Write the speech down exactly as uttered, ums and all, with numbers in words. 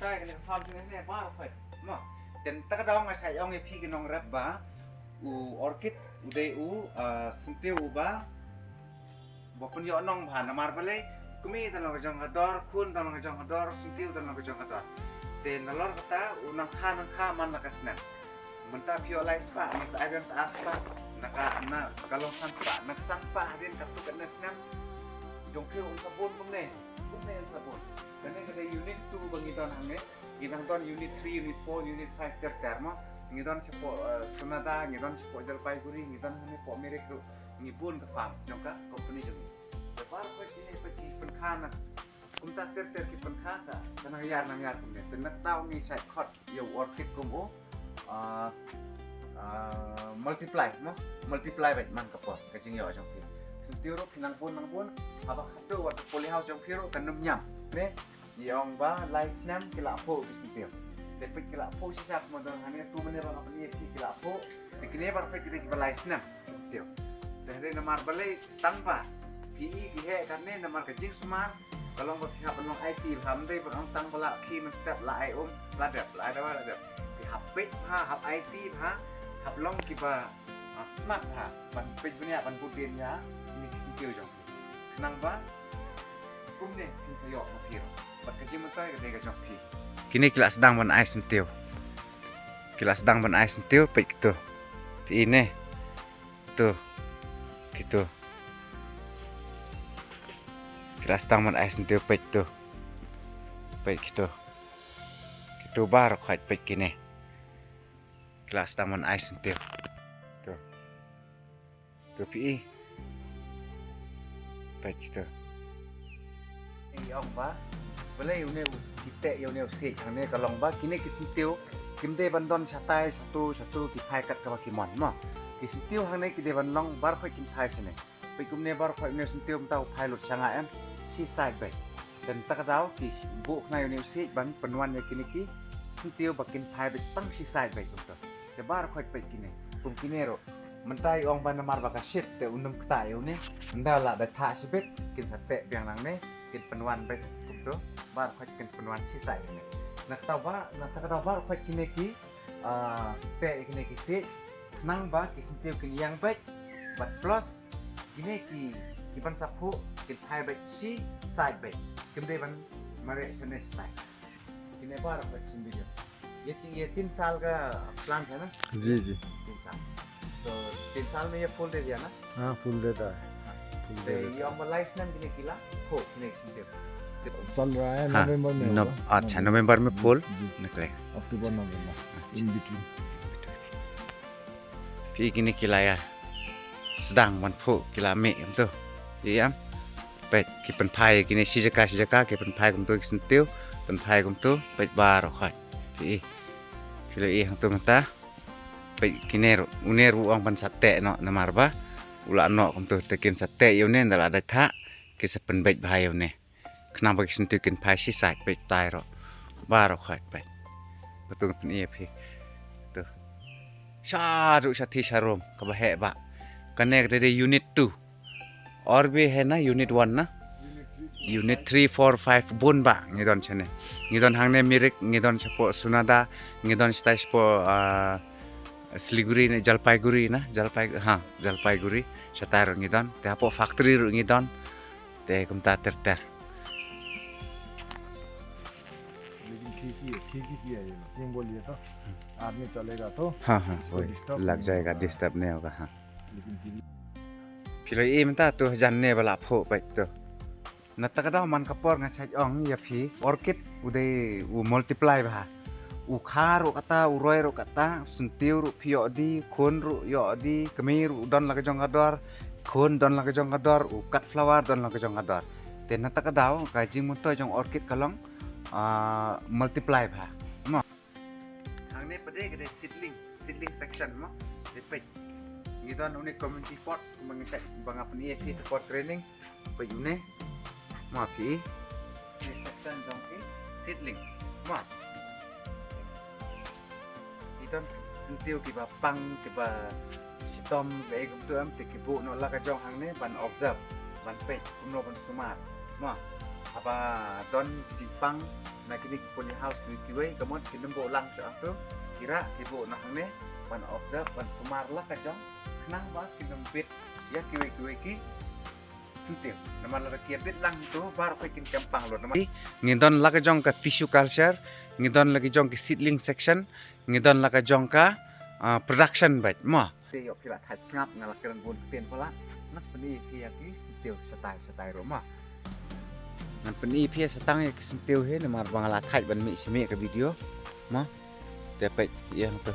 Kane ka farm jong ngi ne baroh khoit. Mo. Te mynta ka daw nga sa ong ïa phi ki nongrep ba u orchid u dei u, ah, syntiew uba ba pynïoh nong bha namar balei, kmie don la ka jong ka dor, khun don la ka jong ka dor, syntiew don la ka jong ka dor. Te nalor kata u nang kha nang kha man la ka snem. Mynta phi ïoh lai spah, nang sa ai biang sa ar spah, na ka, na ka long san spah, na ka san spah hadien katto katne snem jong phi un sa bun kumne, kumne un sa bun. Kane ka dei unit two ba ngi don hangne. Ngi dang don unit three, unit four, unit five ter ter mo. Ngi don shapoh, eh, Sonada, ngi don shapoh Jalpaiguri, ngi don hangne poh Mirik ruh. Ngi bun ka farm jong ka company jong ngi. Te baroh khoit kine pat ki pynkha na kumta ter ter ki pynkha ka, ka nang ïar nang ïar kumne. Te na kata ngi shait khot ïa u orchid kum u, ah, ah, multiply mo, multiply beit man ka por ka jingïoh jong phi. Syntiew ruh phi nang bun nang bun, haba khatduh wat ka polyhouse jong phi ruh kan ym ñiam ne. Ngi ong ba lai snem ki la phuh ki syntiew. Te peit ki la phuh shisha kumno don hangne, tu mynne ba nga pyni ïa phi ki la phuh. Te kine baroh peit ki dei kiba lai snem ki syntiew. Te hynrei namar balei tang ba phi i ki heh katne namar ka jingsumar ka long ba phi hap ban long aiti bha, ym dei ba ong tang ba la khie mynstep la ai um la dep, la ai dawa la dep. Phi hap peit bha, hap aiti bha, hap long kiba, ah, smart bha ban peit bniah ban bud dien ïa kine ki syntiew jong phi. Khnang ba kumne kin sa ïoh ma phi ruh. Bad ka jingmyntoi ka dei ka jong phi. Kine ki la sdang ban ai syntiew. Ki la sdang ban ai syntiew, peit kito. Phi i ne. To. Kito. Ki la sdang ban ai syntiew, peit to. Peit kito. Kito baroh khoit peit kine. Ki la sdang ban ai syntiew. To. To phi i. Peit kito. Ngi ong ba balei une u, ki teh ïa une u siej hangne ka long ba kine ki syntiew kim dei ban don shatai shatu shatu ki phai kat kaba ki mon mo. Ki syntiew hangne ki dei ban long baroh khoit kin phai shane. Peit kumne baroh khoit une u syntiew mynta u phai lut sha nga em. Shi side beit. Te mynta ka daw ki buh khnai une u siej ban pynwan ïa kine ki syntiew ba kin phai beit tang shi side beit kumto. Te baroh khoit peit kine. Kum kine ruh. Mynta i ong ba namar ba ka shit te un ym ktah ïa une. Ynda la da thah shibit kin sa teh biang nangne, kin pynwan beit kumto. Baroh khoit kin pynwan shi side kine. Na kata ba, na kata ka daw baroh khoit kine ki, ah, teh ïa kine ki siej. Khnang ba ki syntiew kin ïeng beit. Bad plus kine ki, ki ban sa phuh kin phai beit shi side beit. Kim dei ban mareh shane shatai. Kine baroh ka symbidion. Ye ti, ye tin sal ka plan sa na? जी, जी। Tin sal. तो तीन साल में ये फूल दे दिया ना? हाँ, फूल देता है। हाँ। फूल तो दे ये देता है। हम लाइफ नाम kine ki la phuh kine ki syntiew. चल रहा है, हाँ, नवंबर में नव-, होगा। अच्छा, नवंबर। नवंबर में जी, फूल जी। निकलेगा। अक्टूबर, नवंबर, अच्छा। In between। Phi i kine ki la ïa sdang ban phuh, ki la mih kumto. Ïa, peit ki pynphai kine shi jaka shi jaka, ki pynphai kumto ki syntiew, pynphai kumto, peit baroh khoit. Phi i. Phi la i hangto mynta. Peit kine ruh, une ruh u ong ban sa teh noh namar ba u la noh kumto, te kin sa teh ïa une, ynda la dait thah ki sa pynbeit bha ïa une. Khnang ba ki syntiew kin phai shi side, peit tai ruh. Baroh khoit peit. Ba tu nga pyni ïa phi. To. Shaduh shathie sharum kaba heh ba. Kane ka dei unit two. Or bad hi na unit one na. Unit three, four, five bun ba ngi don shane. Ngi don hangne Mirik, ngi don shapoh Sonada, ngi don shatai shapoh, ah, Siliguri ne Jalpaiguri na, Jalpai, ha, Jalpaiguri. Shatai ruh ngi don. Te hapoh factory ruh ngi don. Te kumta ter ter. लेकिन खिड़की है, खिड़की किया है ये लोग, क्यों बोलिए तो आदमी चलेगा तो हाँ, हाँ, इसको वही, डिस्टर्ब लग नहीं जाएगा, होगा। डिस्टर्ब नहीं होगा, हाँ। लेकिन फिर Phi la i mynta to hajan ne ba la phuh peit to. Na kata ka daw man ka por nga shait ong ïa phi, orchid u dei u multiply bha. U kha ruh kata, u roi ruh kata, syntiew ruh phi ïoh di, khun ruh ïoh di, kmie ruh don la ka jong ka dor, khun don la ka jong ka dor, u cut flower don la ka jong ka dor. Te na kata ka daw ka jingmyntoi jong orchid ka long, ah, multiply bha. Mo. Hangne pat de ka dei seedling, seedling section mo. Te peit. Ngi don une community pots kumba ngi shait, ba nga pyni ïa phi ha ka por training. Peit une. Mo phi. Une section jong ki seedlings. Mo. Ki don ki syntiew kiba pang, kiba shitom, kiba ei kumtu em, te ki buh noh la ka jong hangne ban observe, ban peit kumno ban sumar. Mo. Ba don jingpang na kine ki poly house kiwei kiwei, ka mut ki nym buh lang shuh hangto, ki rah ki buh na hangne ban observe, ban sumar la ka jong, khnang ba ki nym bit ïa kiwei kiwei ki syntiew. Namar lada ki ïa bit lang hangto baroh kin kem pang lut namar. Ngi don la ka jong ka tissue culture, ngi don la ka jong ki seedling section, ngi don la ka jong ka, ah, production bad mo. Te ïoh phi la thait sngap, nga la kren bun ktien pala. Ngan pyni phi ïa ki syntiew shatai shatai ruh mo. Ngan pyni phi ïa shatang ïa ki syntiew hi namar ba nga la thait ban mih sha mih ka video mo. Te peit ïa hangto.